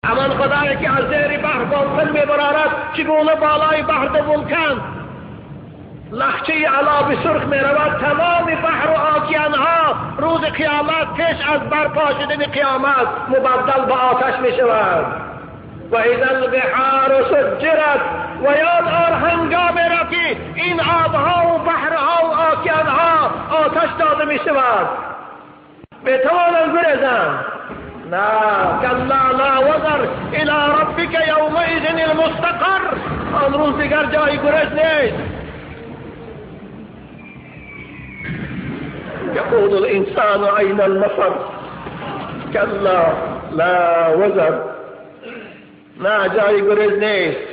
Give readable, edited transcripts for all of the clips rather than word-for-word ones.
همان خدایی که از زیر بحر باطل میبرارد، چگونه بالای بحر دو ولکن لخچه علاب سرخ میرود، تمام بحر و آکیانها روز قیامت پیش از برپا شدن قیامت مبدل به آتش میشود. و اذا البحار سجرت، و یاد آر هنگام را که این آبها و بحرها و آکیانها آتش داده میشود. بتوانند گریزند؟ نه، کلا لا وزر الی ربک یومئذ المستقر. آن روز دیگر جای گریز نیست. یقول الانسان این المفر، کلا لا وزر. نه، جای گریز نیست.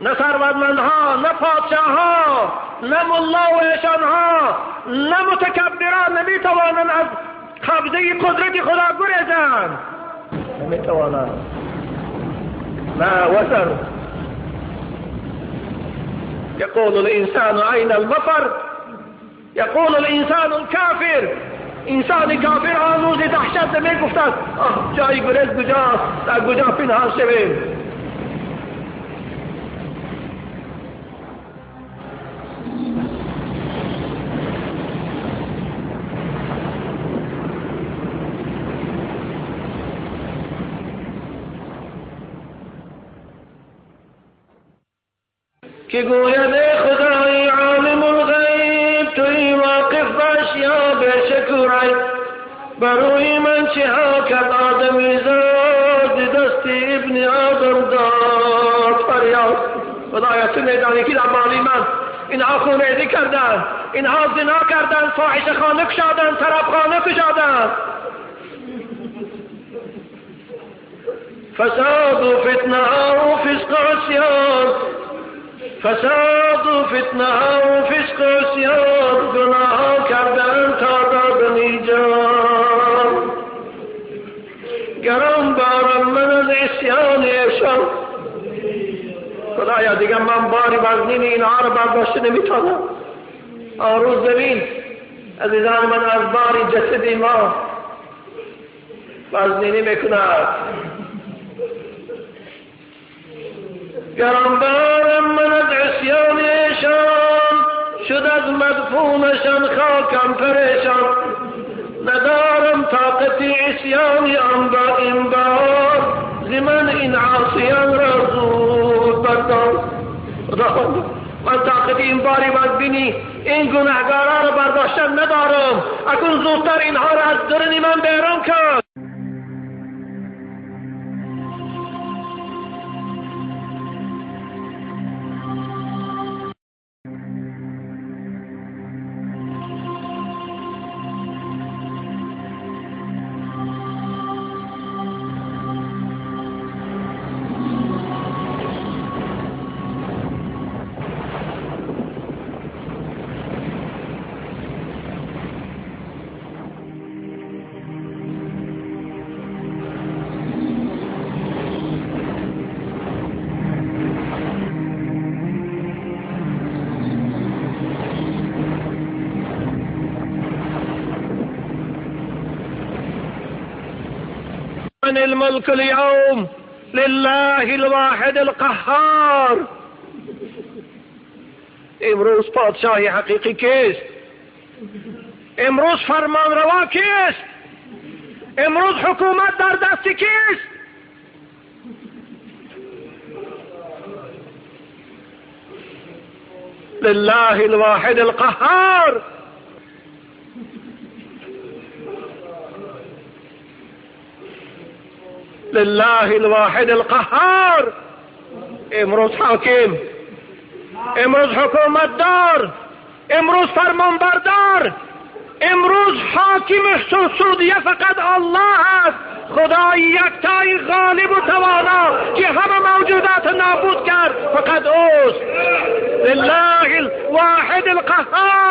نه ثروتمندها، نه پادشاهها، نه ملا و ایشانها، نه متکبران نمیتوانند از قبضه قدرت خدا گریزند. نمیتوانند. لا وزر. یقول الانسان این المفر، یقول الانسان الکافر. انسان کافر آن روز دهشت میگفتند آه جای گریز کجاست، در کجا پنهان شویم. که گوید ای خدای عالم الغیب، توی واقف باش یا بشکرای، بروی من چه ها کرد آدمی زاد، دست ابن آدم داد فریاد. خدایا تو میدانی که در بالی من اینها خونریزی کردن، اینها زنا کردن، فاحشه خانه کشادن، طرب خانه کشادن. فساد و فتنه و فسق و عصیان، فساد و فتنه و فسق و عصیان، گناه کردن تا دادنی جان. گران بارم من از عصیان ایشان. خدایا دیگه من باری وزنین اینها رو برداشته نمیتونم. آن روز ببین عزیزان من از باری جسد ما وزنینی میکند. گران بارم من از عصیان ایشان، شد از مدفونشان خاکم پریشان. ندارم طاقت عصیان آن با این بار، ز من این عاصیان را زود بردار. خداوند من طاقت این باری بدبینی این گناهگارا را برداشتن ندارم، اکنون زودتر اینها را از درون من بیرون کن. من الملك اليوم لله الواحد القهار. امروز پادشاه حقیقی کیست؟ امروز فرمانروا کیست؟ امروز حکومت در دست کیست؟ لله الواحد القهار. لله الواحد القهار. امروز حاکم، امروز حکومت دار، امروز فرمانبردار، امروز حاکم سعودیه فقط الله است، خدای یکتای غالب و توانا که همه موجودات نابود کرد فقط اوست. لله الواحد القهار.